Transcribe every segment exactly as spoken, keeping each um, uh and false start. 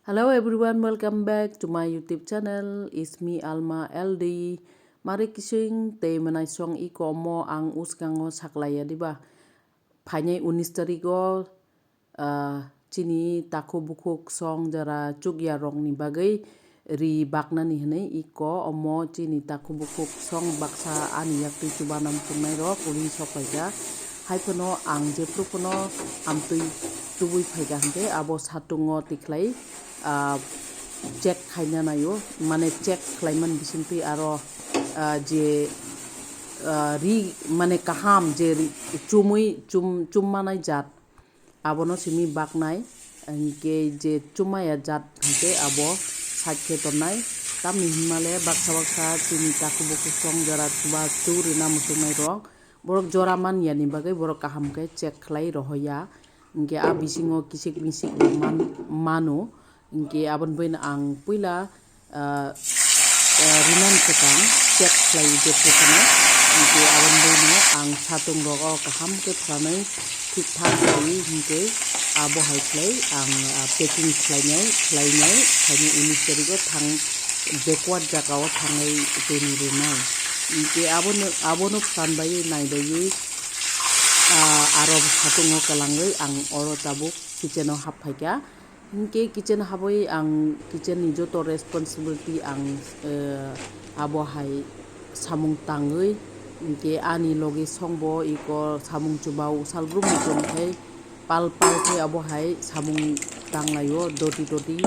Hello everyone, welcome back to my YouTube channel. It's me Alma L D. Mari kising tei mwnai song iko omo ang uskango saklaiya diba. Phainai unis tarigo, ah, chini takhuk bukhuk song jara chukya rokni bagwi ri baknani hwnwi iko omo chini takhuk bukhuk song baksa ani yaktwi chubanam chungnai rok ri sok phaikha. Hai phano ang jephru phano amtwi tubui phaikha hwnkhe abo satungo tikhlai, ah, check khaina naio, mane check khlaiman bisingtwi aro, ah, je, ah, ri mane kaham je ri chumui chum, chummanai jat abono simi baknai, hwnkhe je chumaya jat hwnkhe abo side khe tongnai. Tamni hwnmale baksa baksa chini takhuk bukhuk song jora chuba chu rwna muchungnai rok, borok jora man yani bagwi borok kaham khe check khlai rohoya. Hwnkhe a bisingo kisik misik bo man-, mano. Hwnkhe aboni bagwino ang puila, ah, ah, rinan kwchang check khlai je phano. Hwnkhe aboni bagwino ang satung rogo kaham khe thwanwi thik thak khlaiwi hwnkhe abo hai khlai ang, ah, packing khlainai, khlainai, khlainai unis tarigo thang backward jagao thangwi tini rinai. Hwnkhe abono, abono phan baiwi nai baiwi, ah, aro satungo kwlangwi ang oro tabuk kitchen o hap phaikha. Hwnkhe kitchen habwi ang kitchen ni joto responsibility ang, eh, abo hai samung tangwi, hwnkhe ani logi songbo iko samung chubao salbrum muchung khai pal pal khe abo hai samung tanglaio doti doti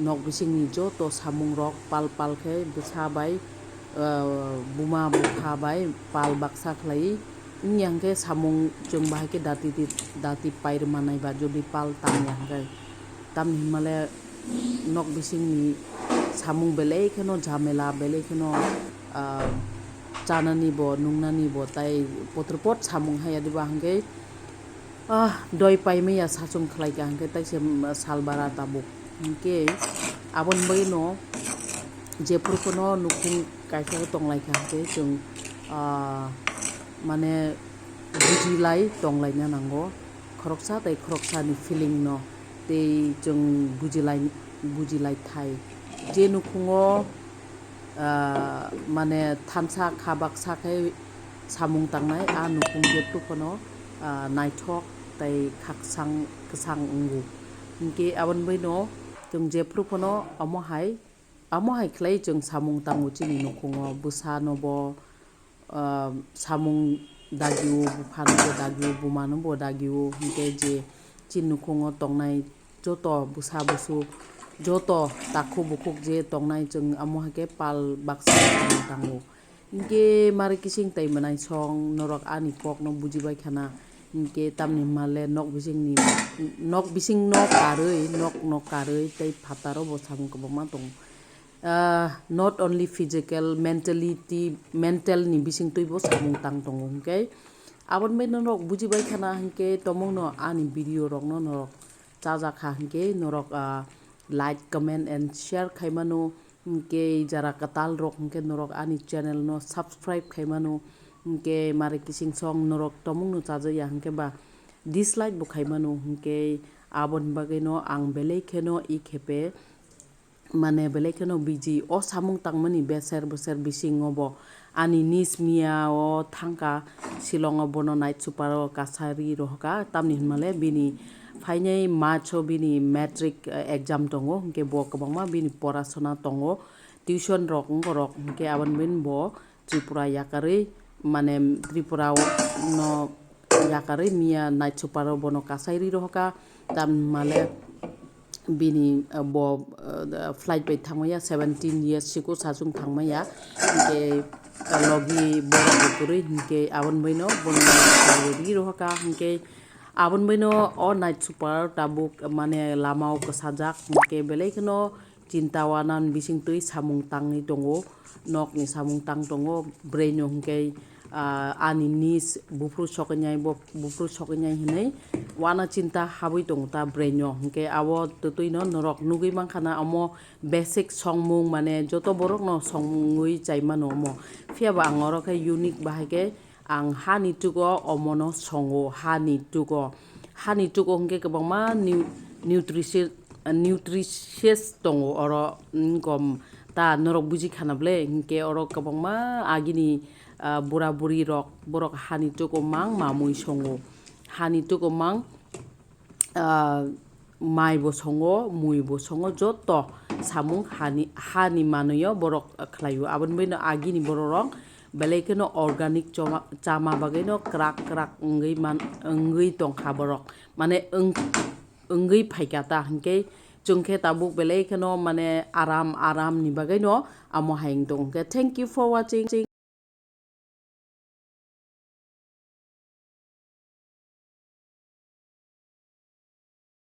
nok bisingni joto samung rok pal pal khe bwsa bai, eh, buma bupha bai pal baksa khlai. Wngya hwnkhe samung chwng bahai khe dati di, dati pairwmanai ba jodi pal tangya hwnkhe. Tamni hwnmale nok bisingni samung belai kheno jhamela, belai kheno, ah, chanani bo, nungnani bo, tai potripot samung haiya diba hwnkhe, ah, doi paimaya sachung khlaikha hwnkhe taise, mm, salbara tabuk. Hwnkhe aboni bagwino jephru phano nukhung kaisa tonglaikha hwnkhe chwng, ah, mane bujilai tonglaina nango, khoroksa tei khoroksani feeling no tei chwng bujilai, bujilai thai. Je nukhungo, ah, mane thansa kha baksa khe samung tangnai, a nukhung jephru phano, ah, naithok tei khakchang kwchang wngo. Hwnkhe aboni bagwino chwng jephru phano omo hai, omo hai khlai chwng samung tango chini nukhungo, bwsano bo, ah, samung dagio, buphano bo dagio, bumano bo dagio, hwnkhe je chini nukhungo tongnai joto bwsa bwswk, joto takhuk bukhuk je tongnai chwng omo hai khe pal baksa samung tango. Hwnkhe mari kising tei mwnai song norok ani kokno bujibai khana, hwnkhe tamni hwnmale nok bisingni, nok bisingno karwi, nokno karwi tei phataro bo samung kwbangma tongo. Ah, not only physical, mentality, mental ni bisingtwibo samung tang tongo hwnkhe. Aboni bagwi norok bujibai khana hwnkhe, tomungno ani video rokno norok chajakha hwnkhe, norok, ah, like, comment and share khaimano, hwnkhe jara kwtal rok hwnkhe norok ani channel no subscribe khaimano, hwnkhe mari kising song norok tomungno chajakya hwnkhe ba dislike bo khaimano, hwnkhe aboni bagwino ang belai kheno i khepe mane belai kheno busy. O samung tangmani beser beser bisingo bo ani niece miya o thangkha Shillong o, bono night super o kasari rohorkha, tamni hwnmale bini phainai March o bini matric, eh, exam tongo, hwnkhe bo kwbangma bini porasona tongo, tuition rok wngorok, hwnkhe aboni bagwino bo Tripura yakarwi, mane Tripura o no yakarwi miya night super o bono kasai ri rohorkha, tamni hwnmale bini, uh, bo, uh, flight bai thangmaya, seventeen years siko sachung thangmaya, hwnkhe, uh, logi borok bo kwrwi, hwnkhe aboni bagwino bono ri rohorkha, hwnkhe aboni bagwino o night super tabuk mane lama o kwsajak, hwnkhe belai kheno chinta uanani bisingtwi samung tangwi tongo, nokni samung tang tongo, bwrwino hwnkhe, ah, ani niece buphuru soknai, bo buphuru soknai hinwi uana chinta habwi tongo ta bwrwino, hwnkhe abo twtwino norok nugwi mankha na omo basic songmung, mane joto borokno songwi chaimano omo, phiyaba ang oro khe unique bahai khe ang hani tugo omono songo, hani tugo, hani tugo hwnkhe kwbangma nu-, nutrition, nutritious tongo oro, mm, gom ta norok buji khana ble, hinkhe oro kwbangma agini, ah, bura buri rok, borok hani tuku mang mamui songo, hani tuku mang, ah, mai bo songo, mui bo songo, joto samung hani, hani manwi o borok khlaio. Aboni bagwi no agini borok rok belai kheno organic choma, chama bagwi no kwrak kwrak wngwi man, wngwi tongkha borok, mane wng, wngwi phaikha ta, hinkhe chwng khe tabuk belai kheno mane aram aram ni bagwi no amo hai wng tong khe. Thank you for watching.